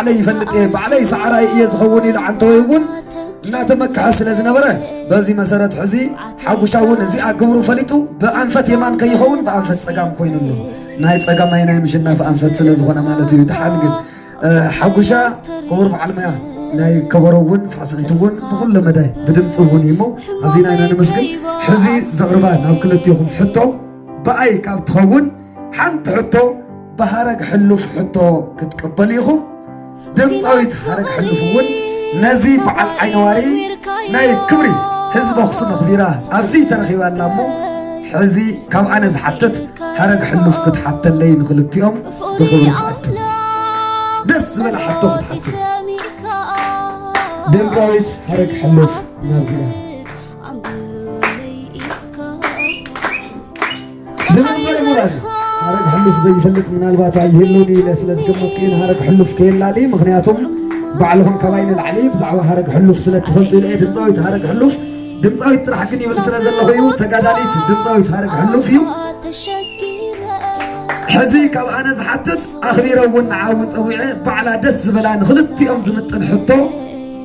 ባዕለይ ይፈልጥ እየ፣ ባዕለይ ሰዓራይ እየ ዝኸውን ኢሉ ዓንተወይ እውን እናተመክሐ ስለ ዝነበረ፣ በዚ መሰረት ሕዚ ሓጉሻ እውን እዚኣ ግብሩ ፈሊጡ ብኣንፈት የማን ከይኸውን ብኣንፈት ጸጋም ኮይኑ ኣሎ። ናይ ጸጋማይ ናይ ምሽናፍ ኣንፈት ስለ ዝኾነ ማለት እዩ። ደሓን ግን ሓጉሻ ክቡር በዓል መያ ናይ ከበሮ እውን ሳዕስዒት እውን ብኩለ መዳይ ብድምፂ እውን እዩ እሞ ኣዚና ኢና ንምስግን። ሕዚ ዘቕርባ ናብ ክልቲኹም ሕቶ ብኣይ ካብ ትኸውን ሓንቲ ሕቶ ብሃረግ ሕሉፍ ሕቶ ክትቅበሉ ኢኹም። ድምፃዊት ሃረግ ሕሉፍ እውን ነዚ በዓል ዓይነዋሪ ናይ ክብሪ ህዝቢ ኣኽሱም ኣኽቢራ ኣብዚ ተረኺባ ኣላ እሞ ሕዚ ካብ ኣነ ዝሓትት ሃረግ ሕሉፍ ክትሓተለይ ንኽልቲኦም ብኽብሪ ክዕድም። ደስ ዝበለ ሓቶ ክትሓትት። ድምፃዊት ሃረግ ሕሉፍ ናብዚኣ። ድምፃዊ ሙራድ ሃረግ ሕሉፍ ዘይፈልጥ ምናልባት ኣይህሉን ኢለ ስለ ዝገመትኩ እዩ ንሃረግ ሕሉፍ ከየላሊ። ምኽንያቱም ባዕልኹም ካባይ ንላዕሊ ብዛዕባ ሃረግ ሕሉፍ ስለ እትፈልጡ ኢለ እየ። ድምፃዊት ሃረግ ሕሉፍ ድምፃዊት ጥራሕ ግን ይብል ስለ ዘለኹ እዩ። ተጋዳሊት ድምፃዊት ሃረግ ሕሉፍ እዩ። ሕዚ ካብ ኣነ ዝሓትት ኣኽቢረ እውን ንዓ እውን ፀዊዐ ባዕላ ደስ ዝበላ ንኽልቲኦም ዝምጥን ሕቶ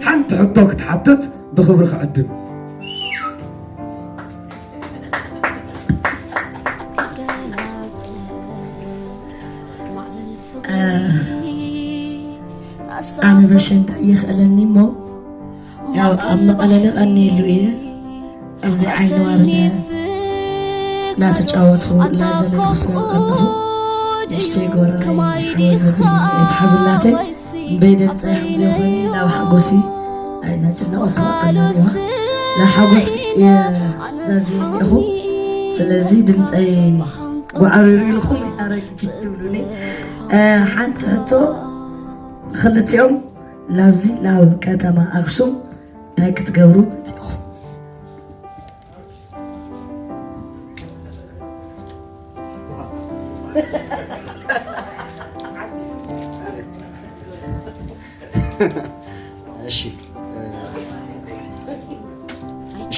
ሓንቲ ሕቶ ክትሓትት ብኽብሪ ክዕድም። ኣነ በሸንዳ ይኽእለኒ እሞ ያው ኣብ መቐለለ ቀኒየሉ እየ። ኣብዚ ዓይኒ ዋርነ እናተጫወትኩ እናዘለልኩ ስለ ዝቐነኹ ንእሽተይ ጎረረይ ሓወ ዘብል እየ ትሓዝላተይ እምበይ ደምፀ ከምዚ ይኾነ ናብ ሓጎሲ ኣይናጨነቐ ክቐጠልና ኔዋ ንሓጎስ እየ ዛዝየ እኒኹ። ስለዚ ድምፀይ ጓዕሪሩ ኢልኩም ኣረጊት ትብሉኒ። ሓንቲ ሕቶ ክልቲኦም ላብዚ ላብ ከተማ ኣክሱም እንታይ ክትገብሩ መፂኹም? እሺ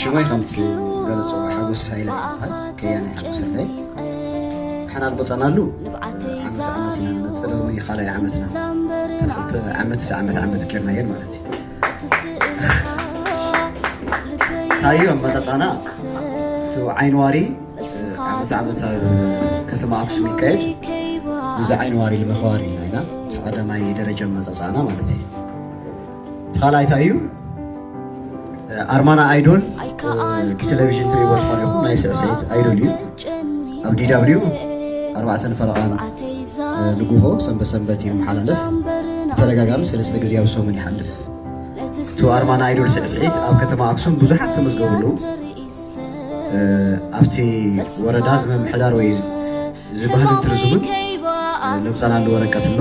ሽመይ ከምቲ ገለፅዎ ሓጎስ ሃይለ ይበሃል። ከያናይ ሓጎስ ሃይለ ሓና ኣልቦፃናሉ ዓመት ዓመት ኢና ንመፅእ ሎሚ ካልኣይ ዓመትና ተን ክልተ ዓመት ዓመት ዓመት ጌርና እየን ማለት እዩ። ታዩ ኣመፃፃና እቲ ዓይንዋሪ ዓመት ዓመት ኣብ ከተማ ኣክሱም ይካየድ። እዚ ዓይንዋሪ ልመኸዋሪ ኢና ኢና እቲ ቀዳማይ ደረጃ ኣመፃፃና ማለት እዩ። እቲ ካልኣይ እንታይ እዩ? ኣርማና ኣይዶል ብቴሌቪዥን ትሪእዎ ትኾኑ ኢኹም። ናይ ስዕስዒት ኣይዶል እዩ። ኣብ ዲ ደብሊው ኣርባዕተን ፈረቓን ንጉሆ ሰንበት ሰንበት ይመሓላለፍ። ብተደጋጋሚ ሰለስተ ግዜ ኣብ ሰሙን ይሓልፍ። እቲ ኣርማና ኣይዶል ስዕስዒት ኣብ ከተማ ኣክሱም ብዙሓት ተመዝገቡ ኣለዉ። ኣብቲ ወረዳ ዝመምሕዳር ወይ ዝባህልን ቱሪዝምን ለምፃናሉ ወረቀት ኣሎ።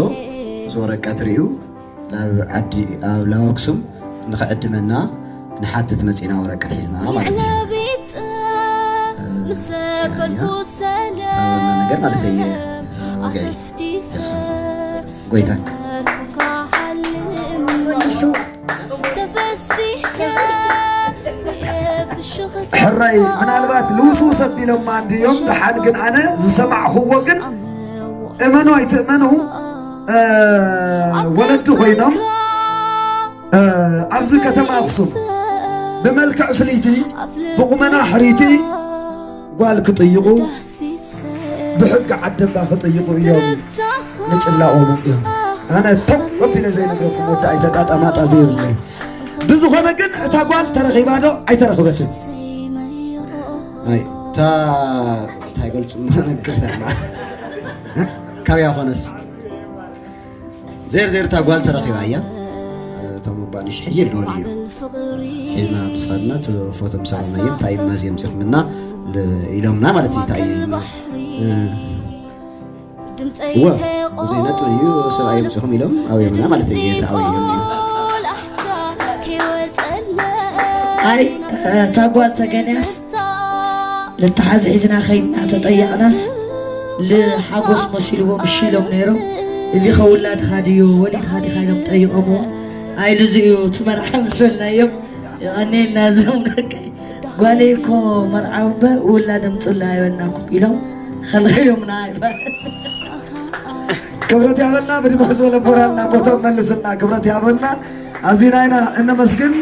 እዚ ወረቀት ርእዩ ናብ ዓዲ ኣብ ላብ ኣክሱም ንኽዕድመና ንሓትት መፂና ወረቀት ሒዝና ማለት እዩ። ነገር ማለት እየ። ጎይታ ሕራይ ምናልባት ልውስውስ ኣቢሎማ እንድዮም ደሓን ግን ኣነ ዝሰማዕኽዎ ግን እመኑ ኣይትእመኑ ወለዲ ኮይኖም ኣብዚ ከተማ ኣኽሱም ብመልክዕ ፍልይቲ ብቑመና ሕርይቲ ጓል ክጥይቑ ብሕጊ ዓደባ ክጥይቑ እዮም ንጭላቑ መፅዮም። ኣነ ተው ኣቢለ ዘይነግረኩም ወዲ ኣይተጣጣማጣ ዘይብለይ። ብዝኾነ ግን እታ ጓል ተረኺባ ዶ ኣይተረኽበትን? ኣይ እታ እንታይ ገልፅ መነግርተና ካብያ ኾነስ ዜርዜር እታ ጓል ተረኺባ እያ። እቶም እባ ንሽሐ የለውን እዩ ሒዝና ምስ ኸድና እቲ ፎቶ ምስ ኣረናዮም እንታይ እዩ መዚ የምፅኹምና ኢሎምና ማለት እዩ። እንታይ እዩ እወ እዚ ነጥብ እዩ ሰብኣይ የምፅኹም ኢሎም ኣብዮምና ማለት እዩ። ተኣውዮም እዩ ኣይ እታ ጓል ተገንያስ ልተሓዝ ሒዝና ኸይድና ተጠየቕናስ ልሓጎስ መሲልዎም እሺ ኢሎም ነይሮም። እዚ ኸ ውላድኻ ድዩ ወሊድኻ ዲኻ ኢሎም ጠይቖምዎ። ኣይ ልዚ እዩ እቲ መርዓ ምስ በልናዮም የቐንየልና እዞም ደቀይ ጓለይ እኮ መርዓዊ እምበር ውላድ ኣምፁላ ኣይበልናኩም ኢሎም ኸልኸዮምና ይባል። ክብረት ያበልና ብድመ ዝበለ ቦራልና ቦቶም መልስልና ክብረት ያበልና ኣዚና ኢና እነመስግን።